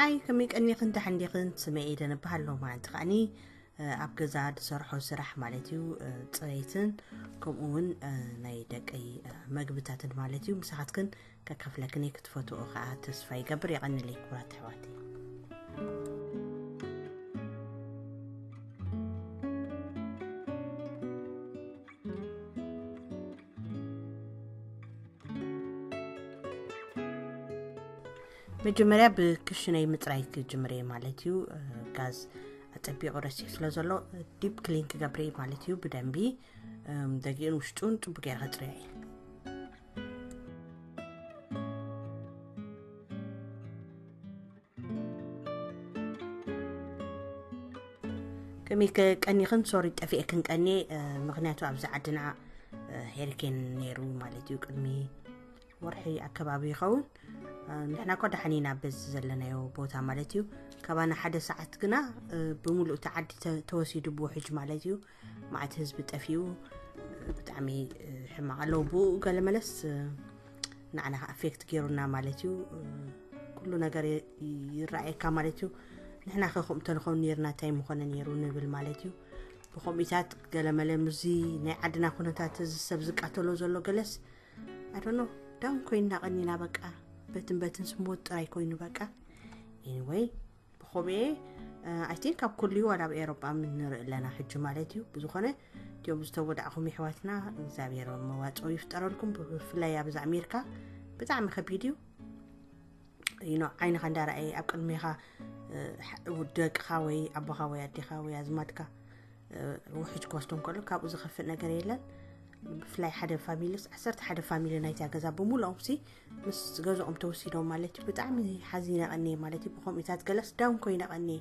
ኣይ ከመይ ቀኒኽን ተሓንዲኽን? ስመ ኤደን እበሃል። ሎማዓንቲ ከዓኒ ኣብ ገዛ ዝሰርሖ ስራሕ ማለት እዩ፣ ፅሬትን ከምኡ እውን ናይ ደቀይ መግብታትን ማለት እዩ ምሳኻትክን ከካፍለክን ክትፈትኦ ከዓ ተስፋ ይገብር። የቐንለይ ክቡራት ኣሕዋተይ። መጀመርያ ብክሽነይ ምፅራይ ክጅምር እየ ማለት እዩ። ጋዝ ኣፀቢቑ ረሲሕ ስለ ዘሎ ዲፕ ክሊን ክገብር እየ ማለት እዩ። ብደንቢ ደጊኡን ውሽጡን ፅቡቅ ገይረ ከፅርያ እየ። ከመይ ከቀኒኽን ሶሪ ጠፊኤክን ቀኒ ምክንያቱ ኣብዚ ዓድና ሄሪኬን ነይሩ ማለት እዩ። ቅድሚ ወርሒ ኣከባቢ ይኸውን። ንሕና እኮ ደሓን ኢና በዚ ዘለናዮ ቦታ ማለት እዩ። ካባና ሓደ ሰዓት ግና ብምሉእ እቲ ዓዲ ተወሲዱ ብውሕጅ ማለት እዩ። ማዕት ህዝቢ ጠፊኡ ብጣዕሚ ሕማቕ ኣለዉ። ብኡ ገለ መለስ ንዓና ኣፌክት ገይሩና ማለት እዩ። ኩሉ ነገር ይረኣየካ ማለት እዩ። ንሕና ከ ከምኡ ተንኸውን ነይርና እንታይ ምኾነ ነይሩ ንብል ማለት እዩ። ብከምኡታት ገለመለ ምስዚ ናይ ዓድና ኩነታት እዚ ሰብ ዝቃተሎ ዘሎ ገለስ ኣዶኖ ዳውን ኮይንና ቀኒና በቃ በትን በትን ስሞት ጥራይ ኮይኑ በቃ። ኤኒወይ ብኸምኡ ኣይ ቲንክ ኣብ ኩሉ እዩ ዋላ ኣብ ኤሮጳ ንርኢ ኣለና ሕጂ ማለት እዩ። ብዝኾነ እቲኦም ዝተወዳዕኹም ይሕዋትና እግዚኣብሔር መዋፅኦ ይፍጠረልኩም። ብፍላይ ኣብዚ ኣሜሪካ ብጣዕሚ ከቢድ እዩ። ይኖ ዓይንኻ እንዳረኣየ ኣብ ቅድሜኻ ደቅኻ ወይ ኣቦኻ ወይ ኣዴኻ ወይ ኣዝማድካ ውሕጅ ክወስዶም ከሎ ካብኡ ዝኸፍእ ነገር የለን። ብፍላይ ሓደ ፋሚሊስ ዓሰርተ ሓደ ፋሚሊ ናይታ ገዛ ብምሉኦም ሲ ምስ ገዝኦም ተወሲዶም ማለት እዩ። ብጣዕሚ ሓዚነ ቀኒየ ማለት እዩ። ብከምኡታት ገለስ ዳውን ኮይነ ቀኒየ።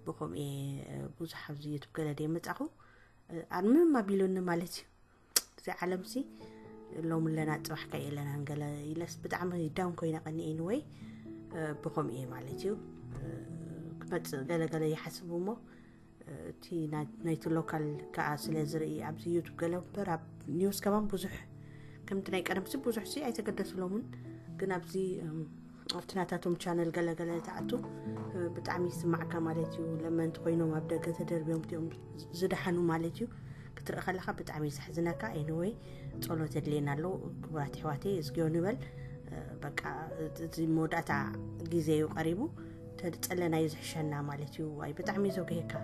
ብከምኡ ብዙሕ ኣብዚ ዩቱብ ገለ ደይ መጻኹ ኣርምም ኣቢሉኒ ማለት እዩ። እዚ ዓለም ሲ ሎም ኣለና ጽባሕ ከ የለናን ገለ ኢለስ ብጣዕሚ ዳውን ኮይነ ቀኒየ። ኤኒወይ ብከምኡ እየ ማለት እዩ ክመጽእ ገለገለ ይሓስብ እሞ እቲ ናይቲ ሎካል ከዓ ስለ ዝርኢ ኣብዚ ዩቱብ ገለ እምበር ኣብ ኒውስ ከማን ብዙሕ ከምቲ ናይ ቀደምሲ ብዙሕ ሲ ኣይተገደስሎምን። ግን ኣብዚ ኣብቲ ናታቶም ቻነል ገለገለ ተኣቱ ብጣዕሚ ይስማዕካ ማለት እዩ። ለመንቲ ኮይኖም ኣብ ደገ ተደርብዮም እቲኦም ዝደሓኑ ማለት እዩ ክትርኢ ከለካ ብጣዕሚ ዘሕዝነካ። ኤኒወይ ጸሎት የድልየና ኣሎ ክቡራት ኣሕዋተይ። እዝግዮ ንበል በቃ እዚ መወዳእታ ግዜ እዩ ቀሪቡ። ተድጸለና እዩ ዝሕሸና ማለት እዩ። ዋይ ብጣዕሚ እዩ ዘጉሄካ።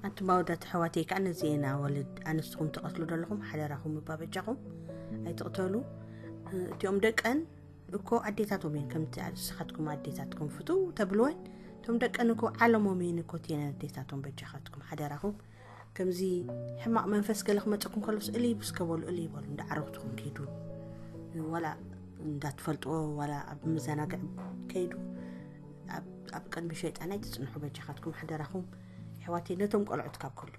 ኣንቱም ኣወዳት ኣሕዋተይ ከዓ ነዚኤን ኣዋልድ ኣንስትኹም ትቐትሉ ዘለኹም ሓደራኹም እባ በጃኹም ኣይትቕተሉ። እቲኦም ደቀን እኮ ኣዴታቶም እየን ከምቲ ንስኻትኩም ኣዴታትኩም ፍትው ተብልወን እቶም ደቀን እኮ ዓለሞም እየን እኮ እቲኤን ኣዴታቶም በጃኻትኩም ሓደራኹም። ከምዚ ሕማቕ መንፈስ ገለ ክመፀኩም ከሎስ እልይ ብስከ በሉ እልይ በሉ እንዳ ዓረብትኹም ከይዱ ዋላ እንዳትፈልጥዎ ዋላ ኣብ መዘናግዕ ከይዱ ኣብ ቅድሚ ሸይጣን ኣይትፅንሑ በጃኻትኩም ሓደራኹም። ኣሕዋተይ ነቶም ቆልዑት ካብ ከሉ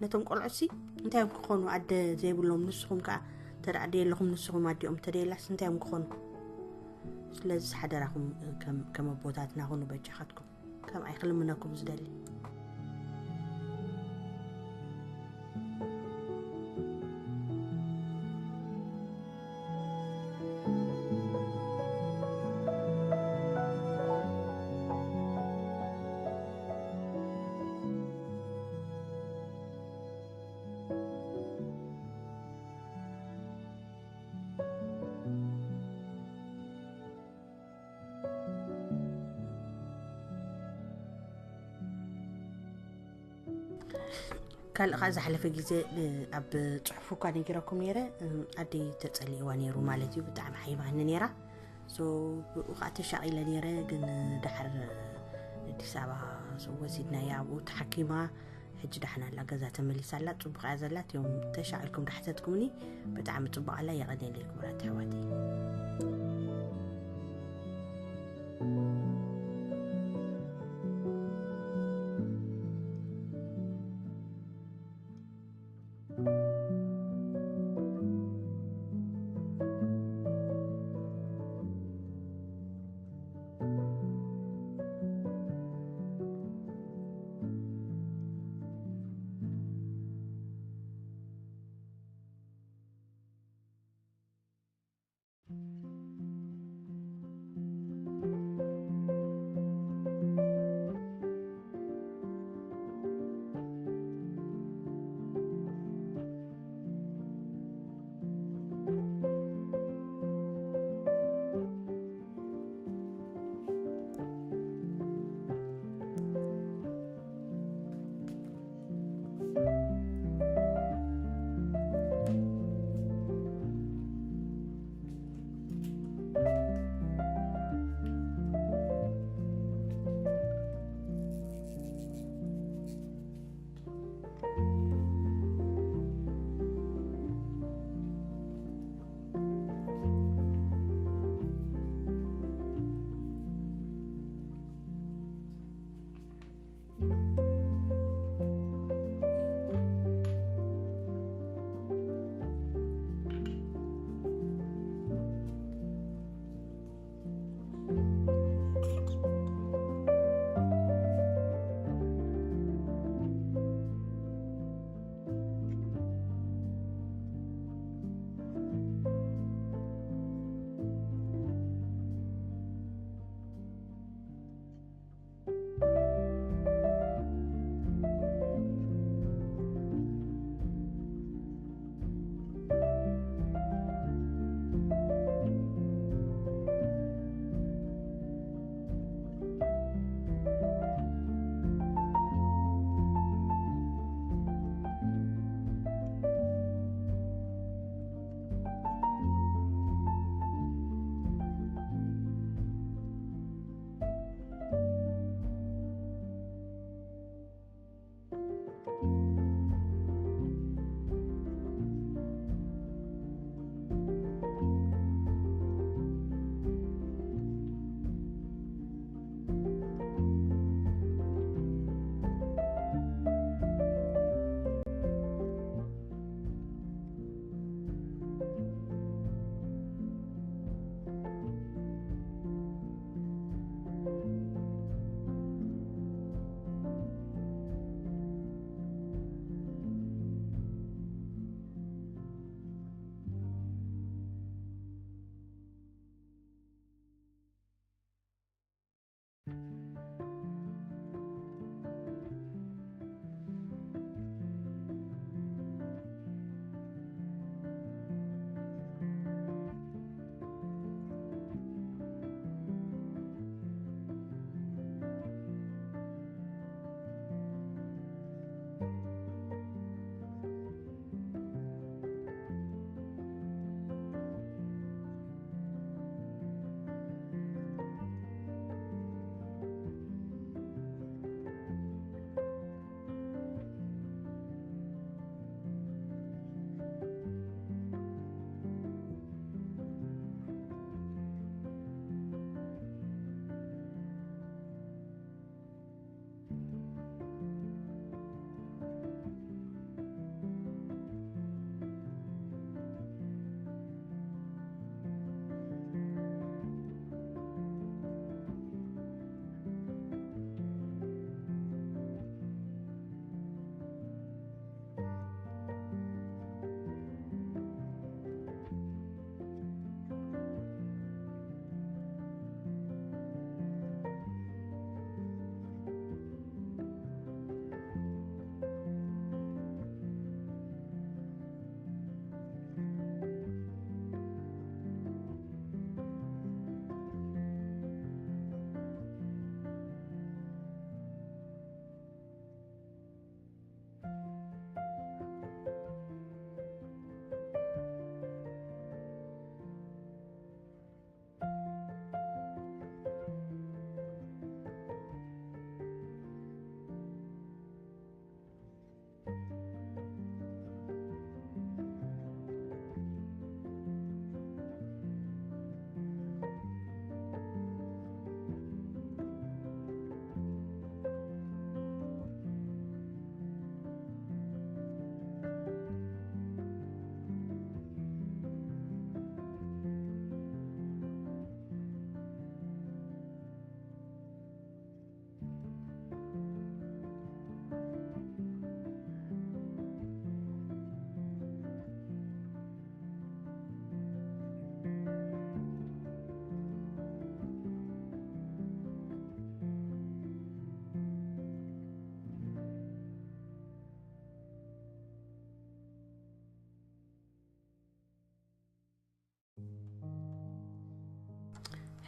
ነቶም ቆልዑት ሲ እንታይ እዮም ክኾኑ ኣደ ዘይብሎም ንስኹም ከዓ ተደ ኣደ የለኹም ንስኹም ኣዲኦም ተደየላስ እንታይ እዮም ክኾኑ? ስለዚ ሓደራኹም ከም ኣቦታትና ኹኑ በጃኻትኩም። ከም ኣይክልምነኩም ዝደሊ ካልእ ከዓ ዝሓለፈ ግዜ ኣብ ፅሑፉ እኳ ነጊረኩም ነይረ። ኣደይ ተፀሊእዋ ነይሩ ማለት እዩ። ብጣዕሚ ሓይባኒ ነይራ። ብኡ ከዓ ተሻቒለ ነይረ። ግን ዳሕር ኣዲስ ኣበባ ወሲድናያ ኣብኡ ተሓኪማ። ሕጂ ዳሕና ኣላ ገዛ ተመሊሳ ኣላ ፅቡቕ እያ ዘላ። እቲኦም ተሻቒልኩም ዳሕተትኩምኒ ብጣዕሚ ፅቡቕ ኣላ። የቐኔለይ ክቡራት ኣሕዋተይ።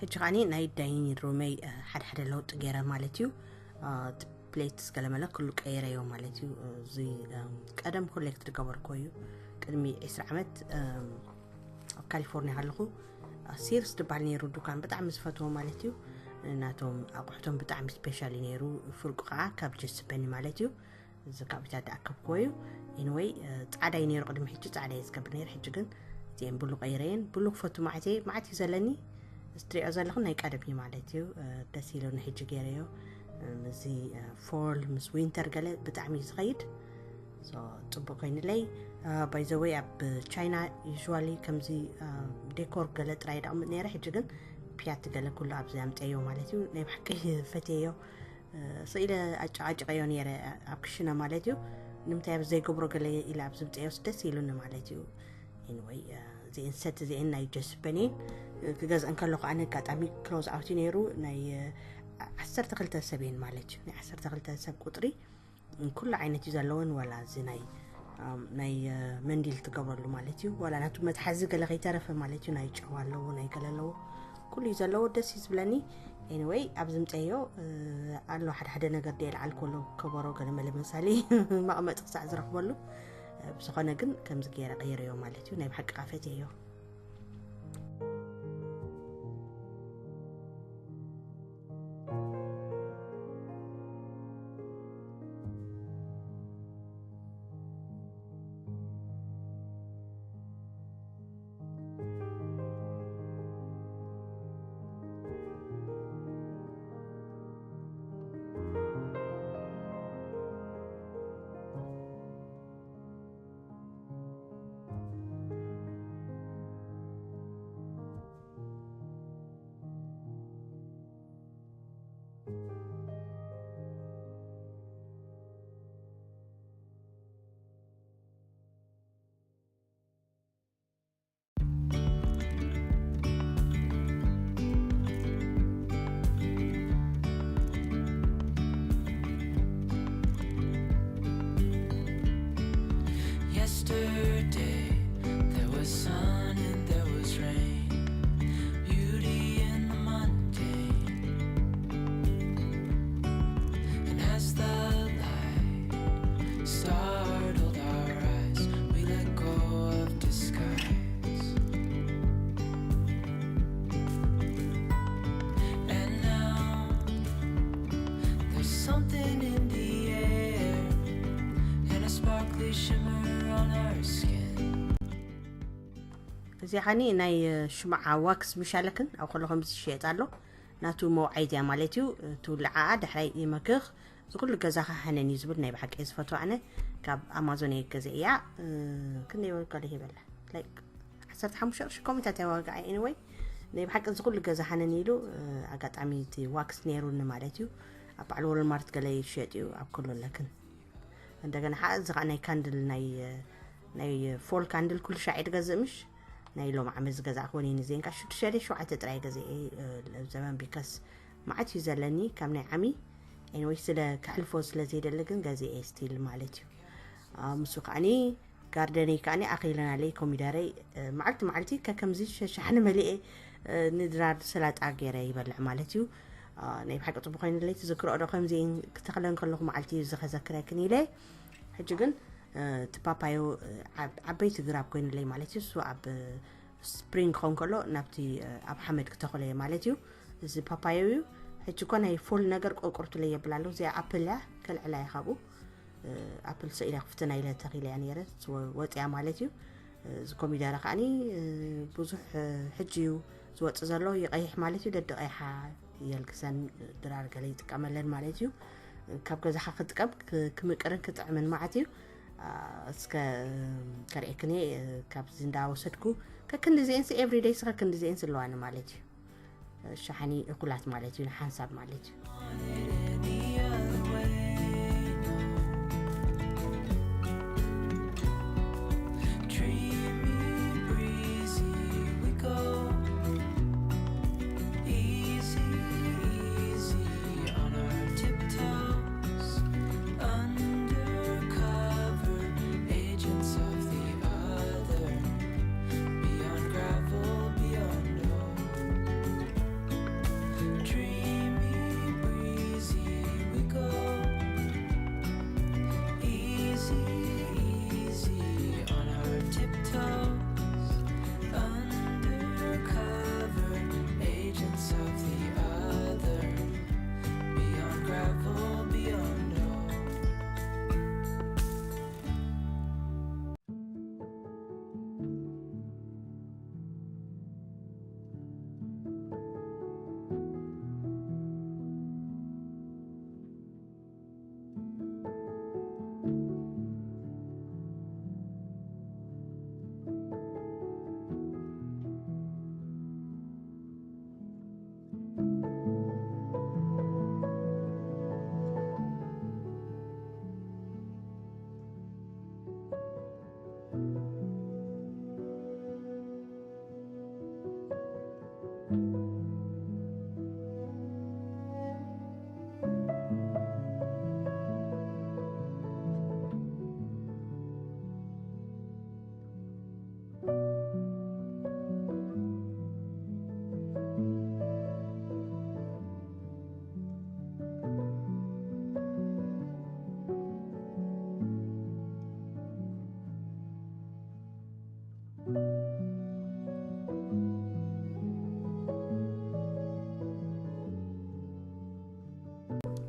ሕጂ ከዓኒ ናይ ዳይኒንግ ሩመይ ሓደ ሓደ ለውጢ ገይረ ማለት እዩ። ፕሌትስ ገለመለ ኩሉ ቀይረዮ ማለት እዩ። እዚ ቀደም ኮሌክት ዝገበርኮ እዩ። ቅድሚ ዕስራ ዓመት ኣብ ካሊፎርኒያ ከለኹ ሲርስ ዝበሃል ነይሩ ዱካን ብጣዕሚ ዝፈትዎ ማለት እዩ። ናቶም ኣቑሑቶም ብጣዕሚ ስፔሻል ነይሩ። ፍርቁ ከዓ ካብ ጀስፐኒ ማለት እዩ። እዚ ካብ ኢታ ዝኣከብክዎ እዩ። ኤኒወይ ፃዕዳ እዩ ነይሩ ቅድሚ ሕጂ፣ ፃዕዳ እዩ ዝገብር ነይሩ። ሕጂ ግን እዚአን ብሉ ቀይረየን። ብሉ ክፈቱ ማዕት እየ፣ ማዕት እዩ ዘለኒ። እዚ ትሪኦ ዘለኹም ናይ ቀደም እዩ ማለት እዩ። ደስ ኢሉኒ ሕጂ ገይረዮ። እዚ ፎል ምስ ዊንተር ገለ ብጣዕሚ እዩ ዝኸይድ። ጽቡቅ ኮይንለይ። ባይዘወይ ኣብ ቻይና ዩዥዋሊ ከምዚ ዴኮር ገለ ጥራይ ደቕምጥ ነይረ። ሕጂ ግን ፒያት ገለ ኩሉ ኣብዚ ኣምፀዮ ማለት እዩ። ናይ ብሓቂ ፈትየዮ። ስኢለ ኣጨቃጭቀዮ ነይረ ኣብ ክሽነ ማለት እዩ። ንምንታይ ኣብ ዘይገብሮ ገለ ኢለ ኣብ ዝምፀዮስ ደስ ኢሉኒ ማለት እዩ። ኤኒወይ እዚአን ሰት እዚአን ናይ ጀስፐኒን ክገዝአን ከለኹ ኣነ ኣጋጣሚ ክሎዝ ኣውት ነይሩ። ናይ ዓሰርተ ክልተ ሰብ እየን ማለት እዩ። ናይ ዓሰርተ ክልተ ሰብ ቁጥሪ ኩሉ ዓይነት እዩ ዘለወን። ዋላ እዚ ናይ ናይ መንዲል ትገብረሉ ማለት እዩ። ዋላ ናቱ መትሓዚ ገለ ከይተረፈ ማለት እዩ። ናይ ጨው ኣለዎ፣ ናይ ገለ ኣለዎ፣ ኩሉ እዩ ዘለዎ። ደስ እዩ ዝብለኒ። ኤኒወይ ኣብዚ ምፀዮ ኣሎ ሓደ ሓደ ነገር ድየ ልዓልኮ ኣሎ ከበሮ ገለ መለ መሳሊ መቐመጢ ክሳዕ ዝረኽበሉ። ብዝኾነ ግን ከምዚ ገይረ ቀይረዮ ማለት እዩ። ናይ ብሓቂ ቃፈት እዮ። Yesterday there was sun and there was rain, beauty in the mundane. And as the light startled our eyes, we let go of disguise. And now there's something in the air and a sparkly shimmer on our skin. እዚ ኸኒ ናይ ሽምዓ ዋክስ ምሻለክን ኣብ ከሎ ከምዚ ዝሽየጥ ኣሎ። ናቱ መውዓይት እያ ማለት እዩ። ትውልዓ ድሕራይ ይመክኽ። እዚ ኩሉ ገዛኻ ሃነን እዩ ዝብል ናይ ብሓቂ ዝፈትዋ ኣነ ካብ ኣማዞን እየ ገዘ እያ። ክንደይ ወልካ ይበላ ላይክ ዓሰርተ ሓሙሽተ ቅርሺ ኮሚታት እያ ዋጋ። ኤኒወይ ናይ ብሓቂ እዚ ኩሉ ገዛ ሃነን ኢሉ። ኣጋጣሚ እቲ ዋክስ ነይሩኒ ማለት እዩ። ኣብ በዓል ወልማርት ገለ ይሸጥ እዩ ኣብ ከሎ ኣለክን። እንደገና ሓ እዚ ከዓ ናይ ካንድል ናይ ናይ ፎል ካንድል ኩሉ ሻዕ እየ ዝገዝእ ምሽ። ናይ ሎም ዓመት ዝገዛእክወን እየን እዚአን ከዓ ሽዱሽተ ሸውዓተ ጥራይ ገዚአ እየ። ዘመን ቢከስ መዓት እዩ ዘለኒ ካብ ናይ ዓሚ። ኤኒወይ ስለ ከሕልፎ ስለ ዘይደሊ ግን ገዚአ እየ ስቲል ማለት እዩ። ምስ ከዓኒ ጋርደነይ ከዓኒ ኣኺለናለይ ኮሚደረይ። መዓልቲ መዓልቲ ከከምዚ ሸሻሕኒ መሊኤ ንድራር ሰላጣ ገይረ ይበልዕ ማለት እዩ። ናይ ብሓቂ ፅቡቅ ኮይኑለይ ትዝክርኦ ዶ ከምዚ ክተኽለን ከለኹ መዓልቲ እዩ ዝኸዘክረክን ኢለ። ሕጂ ግን እቲ ፓፓዮ ዓበይቲ ግራብ ኮይኑለይ ማለት እዩ። እሱ ኣብ ስፕሪንግ ክኸውን ከሎ ናብቲ ኣብ ሓመድ ክተኽሎ እየ ማለት እዩ። እዚ ፓፓዮ እዩ። ሕጂ እኮ ናይ ፎል ነገር ቆቁርትለይ የብላ ኣለሁ። እዚኣ ኣፕል እያ ከልዕላ እየ ካብኡ። ኣፕል ሰኢላ ክፍትና ኢለ ተኺለ እያ ነይረ ወፅያ ማለት እዩ። እዚ ኮሚደረ ከዓኒ ብዙሕ ሕጂ እዩ ዝወፅእ ዘሎ ይቀይሕ ማለት እዩ። ደዲ ቀይሓ የልግሰን ድራር ገለ ይጥቀመለን ማለት እዩ። ካብ ገዛኻ ክጥቀም ክምቅርን ክጥዕምን ማዓት እዩ። እስከ ከርእየክን እየ ካብዚ እንዳወሰድኩ ከክንዲ ዜንስ ኤቭሪደይስ ከክንዲ ዜንስ ኣለዋኒ ማለት እዩ። ሸሓኒ እኩላት ማለት እዩ ንሓንሳብ ማለት እዩ።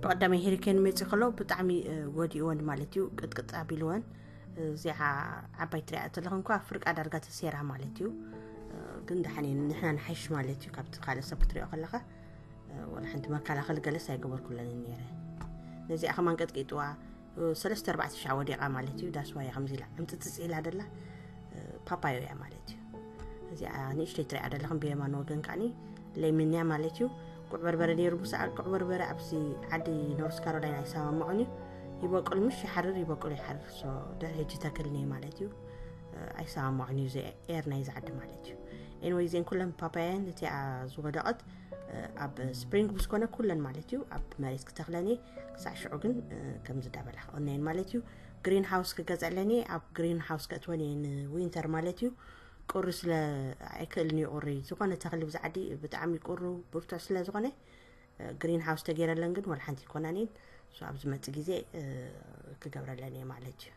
ቀዳማይ ሄሪኬን መፂ ከሎ ብጣዕሚ፣ እ፣ ጎዲእወን ማለት እዩ። ቅጥቅጥ ኣቢልወን። እዚኣ ዓባይ ትሪኣ ዘለኹም እኳ ፍርቃ ዳርጋ ተሰይራ ማለት እዩ። እ፣ ግን ደሓን እየን፣ ንሕና ንሓይሽ ማለት እዩ። ካብቲ ካልእ ሰብ ክትሪኦ ከለኻ፣ እ፣ ወላ ሓንቲ መከላኸሊ ገለስ ኣይገበርኩለንን ነይረ። ነዚኣ ከማን ቀጥቂጥዋ፣ እ፣ ሰለስተ ኣርባዕተ ሻዕ ወዲቓ ማለት እዩ። ዳስዋ እያ ከምዚ ኢላ ዕምፅፅፅ ኢላ ደላ፣ እ፣ ፓፓዮ እያ ማለት እዩ። እዚኣ ንእሽተይ ትሪኣ ደለኹም ብየማን ወገን ከዓኒ ለሚን እያ ማለት እዩ። ጉዕ በርበረ ነይሩ ምስኣ፣ ጉዕ በርበረ ኣብዚ ዓዲ ኖርስ ካሮላይና ኣይሰማምዖን እዩ። ይበቁል ምሽ ይሓርር፣ ይበቁል ይሓርር። ሶ ድሕሪ ሕጂ ተክልኒ ማለት እዩ። እ፣ ኣይሰማምዖን እዩ እዚ ኤር ናይዚ ዓዲ ማለት እዩ። ኤንወይ እዚአን ኩለን ፓፓያን እቲኣ ዝወደቐት፣ እ፣ ኣብ ስፕሪንግ ምስ ኮነ ኩለን ማለት እዩ ኣብ መሬት ክተኽለኒ ክሳዕ ሽዑ ግን፣ እ፣ ከምዚ ዳበላ ክቕነየን ማለት እዩ። ግሪን ሃውስ ክገዝአለኒ ኣብ ግሪን ሃውስ ከእትወን እየ ንዊንተር ማለት እዩ። ቁሪ ስለ ኣይክእልን እዩ ቁሪ ዝኾነ ተኽሊ ብዛ ዓዲ ብጣዕሚ ቁሩ ብርቱዕ ስለ ዝኾነ፣ እ፣ ግሪን ሃውስ ተገይረለን ግን ወላ ሓንቲ ይኮናን እየን። ሶ ኣብ ዝመጽእ ግዜ፣ እ፣ ክገብረለን እየ ማለት እዩ።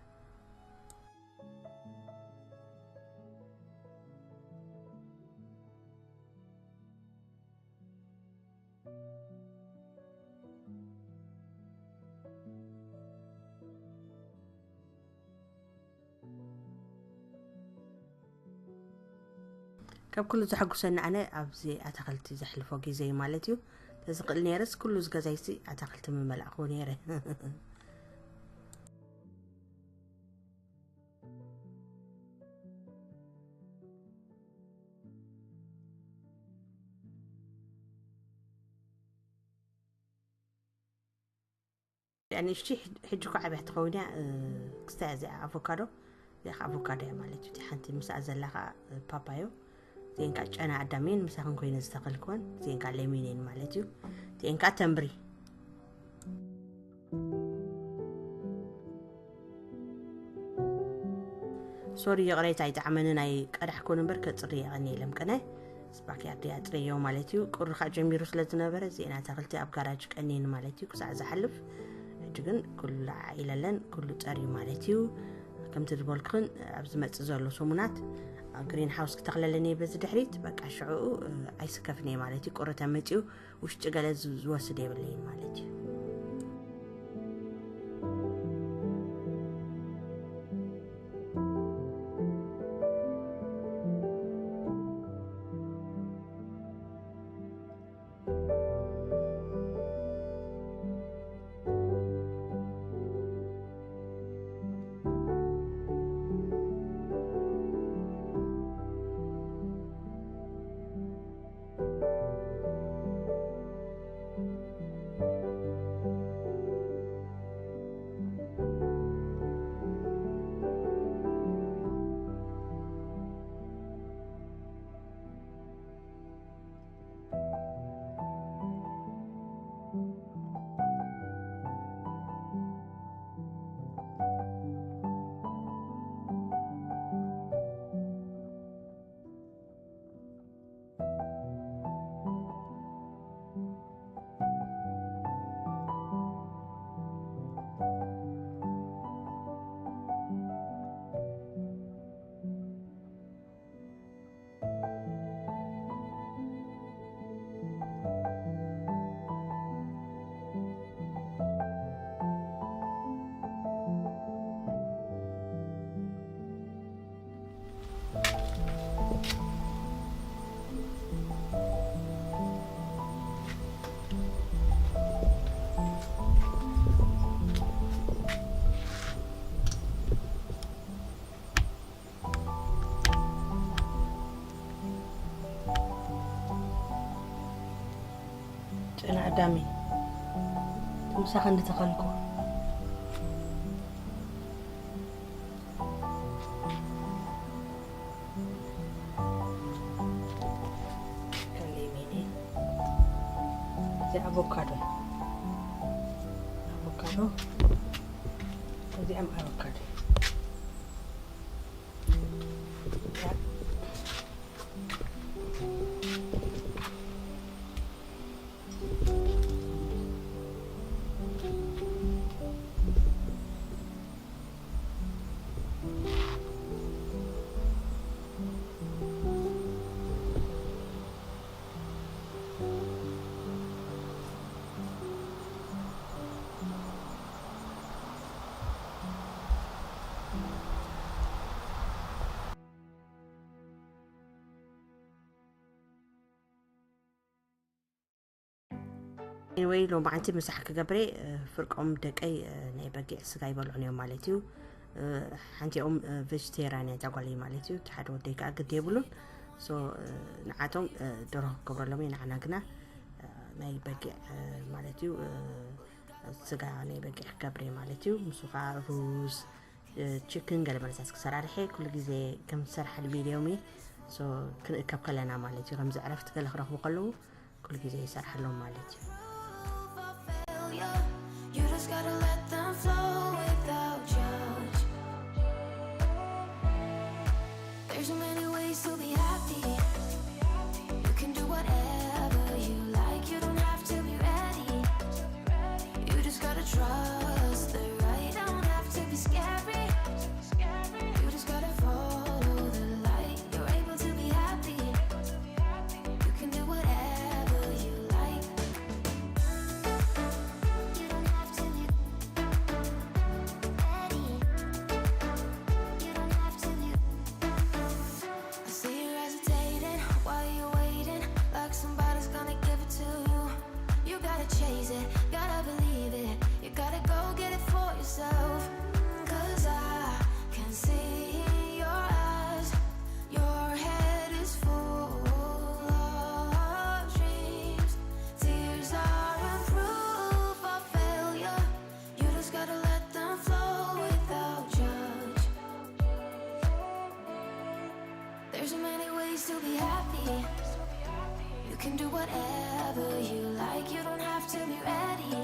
ካብ ኩሉ ዘሐጉሰኒ ኣነ ኣብዚ ኣታኽልቲ ዘሕልፎ ግዜ እዩ ማለት እዩ። ተዝኽእል ነይረስ ኩሉ ዝገዛይሲ ኣታኽልቲ ምመላእኽዎ ነይረ። ንእሽቲ ሕጂ እኮ ዓብያ ትኸውን እያ። እ፣ ክስታይ እዚኣ ኣቮካዶ፣ እዚኣ ከዓ ኣቮካዶ እያ ማለት እዩ። እቲ ሓንቲ ምስኣ ዘላ ከዓ፣ እ፣ ፓፓዮ፣ እዚአን ከዓ ጨና ኣዳም እየን፣ ምሳኽን ኮይነ ዝተኸልክወን፣ እዚአን ከዓ ለሚን እየን ማለት እዩ። እዚአን ከዓ ተምሪ። ሶሪ ይቕሬታ ኣይጠዓመንን ኣይቀዳሕኩን እምበር ከጽሪ የቐኒ የለም ቅነ ስፓክያርድ ኣጽረዮ ማለት እዩ። ቁሪ ከዓ ጀሚሩ ስለ ዝነበረ እዚአን ኣታኽልቲ ኣብ ጋራጅ ቀንየን ማለት እዩ ክሳዕ ዝሓልፍ። ሕጂ ግን ኩሉ ኢለለን ኩሉ ጸርዩ ማለት እዩ። ከምቲ ዝበልኩኽን ኣብ ዝመጽእ ዘሎ ሰሙናት ግሪን ሃውስ ክተኽለለን እየ በዚ ድሕሪት በቃ ሽዕኡ፣ እ፣ ኣይስከፍን እየ ማለት እዩ። ቁሪ ተመጺኡ ውሽጢ ገለ ዝ-፣ ዝወስድ የብለይን ማለት እዩ። ጨና ኣዳሚ ምሳኻ እንድተኸልኩ ከሌሜኔ እዚ ኣቮካዶ ኣቮካዶ እዚኣም ኣቮካዶ Anyway, ሎማዓንቲ ምሳሕ ክገብረ፣ እ፣ ፍርቆም ደቀይ፣ እ፣ ናይ በጊዕ ስጋ ይበልዑን እዮም ማለት እዩ። እ፣ ሓንቲኦም፣ እ፣ ቬጀቴርያን እያ እዛ ጓለይ ማለት እዩ። እቲ ሓደ ወደይ ከዓ ግዲ የብሉን። So፣ እ፣ ንዓቶም፣ እ፣ ደርሆ ክገብረሎም እየ፣ ንዓና ግና፣ እ፣ ናይ በጊዕ፣ እ፣ ማለት እዩ፣ እ፣ ስጋ ናይ በጊዕ ክገብረ ማለት እዩ። ምስ ከዓ ሩዝ፣ እ፣ ቺክን ገለ መለሳት ክሰራርሐ ኩሉ ግዜ ከም ዝሰርሓ ልሚድ እዮም እየ። So፣ ክንእከብ ከለና ማለት እዩ። ከምዚ ዕረፍቲ ገለ ክረኽቡ ከለዉ ኩሉ ግዜ ይሰርሓሎም ማለት እዩ። You just gotta let them flow without judge. There's so many ways to be happy. You can do whatever you like. You don't have to be ready. You just gotta trust the right. Don't have to be scary. You just gotta follow the light. You're able to be happy. You can do whatever you like. You don't have to be ready. You don't have to be. I see you hesitating. Why you waiting? Like somebody's gonna give it to you. You gotta chase it, gotta believe it. You gotta go get it for yourself. Cause I can see in your eyes. Your head is full of dreams. Tears are a proof of failure. You just gotta let them flow without judge. There's so many ways to be happy. You can do whatever you like. You don't have to be ready.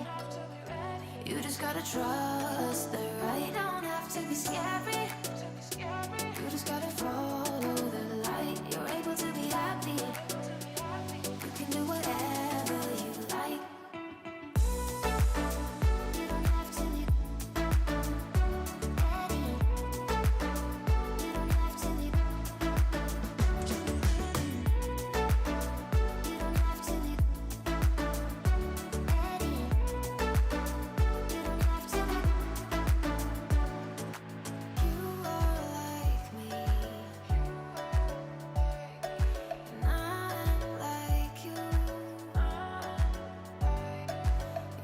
You just gotta trust the right. Don't have to be scary. You just gotta follow the light. You're able to be happy. You can do whatever you like. You don't have to be ready. You don't have to be ready. You don't have to be ready. You don't have to be. You are like me. And I'm like you.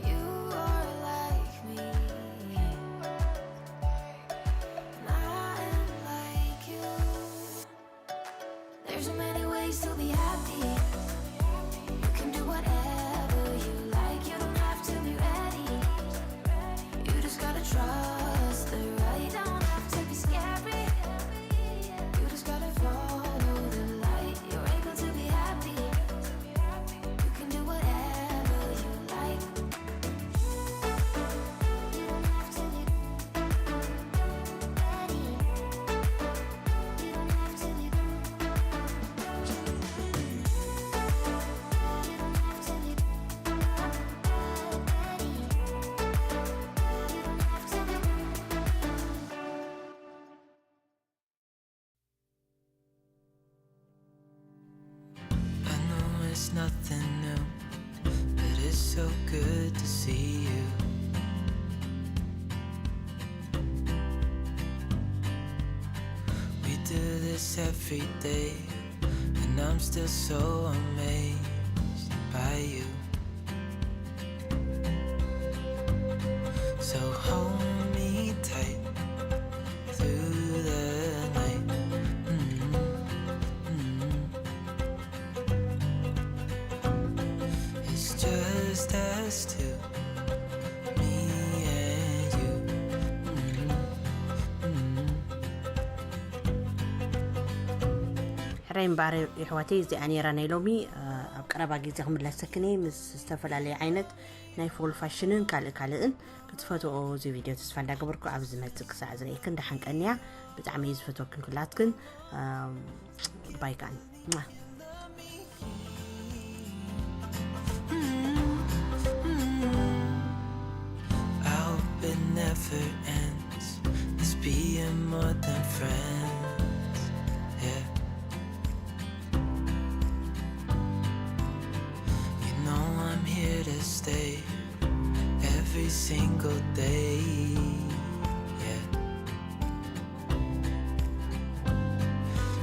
You are like me. And I'm like you. There's so many ways to be happy. You can do whatever you like. You don't have to be ready. You just gotta trust the right. Don't have to be scary. You just gotta follow the light. You're able to be happy. You can do whatever you like. You don't have to be ready. You don't have to be ready. You don't have to be ready. You don't have to be. I know it's nothing new, but it's so good to see you. We do this every day, and I'm still so amazed by you. So hold me tight through the night. Mm-hmm. Mm-hmm. It's just us two, me and you. Mm-hmm. Mm-hmm. ሕራይ እምበኣር የሕዋተይ፣ እዚኣ ነይራ ናይ ሎሚ። ኣብ ቀረባ ግዜ ክምለሰክን እየ ምስ ዝተፈላለየ ዓይነት ናይ ፎል ፋሽንን ካልእ ካልእን። ክትፈትዎ እዚ ቪድዮ ተስፋ እንዳገበርኩ፣ ኣብ ዝመጽእ ክሳዕ ዝርእየክን ደሓን ቀንያ። ብጣዕሚ እየ ዝፈትወክን ኩላትክን። ባይ ከኣኒ። I hope it never ends. This being more than friends. Yeah. You know I'm here to stay every single day. Yeah.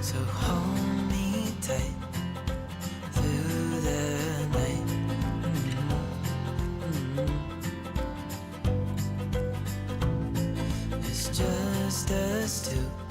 So hold me tight through the night. Mm-hmm. Still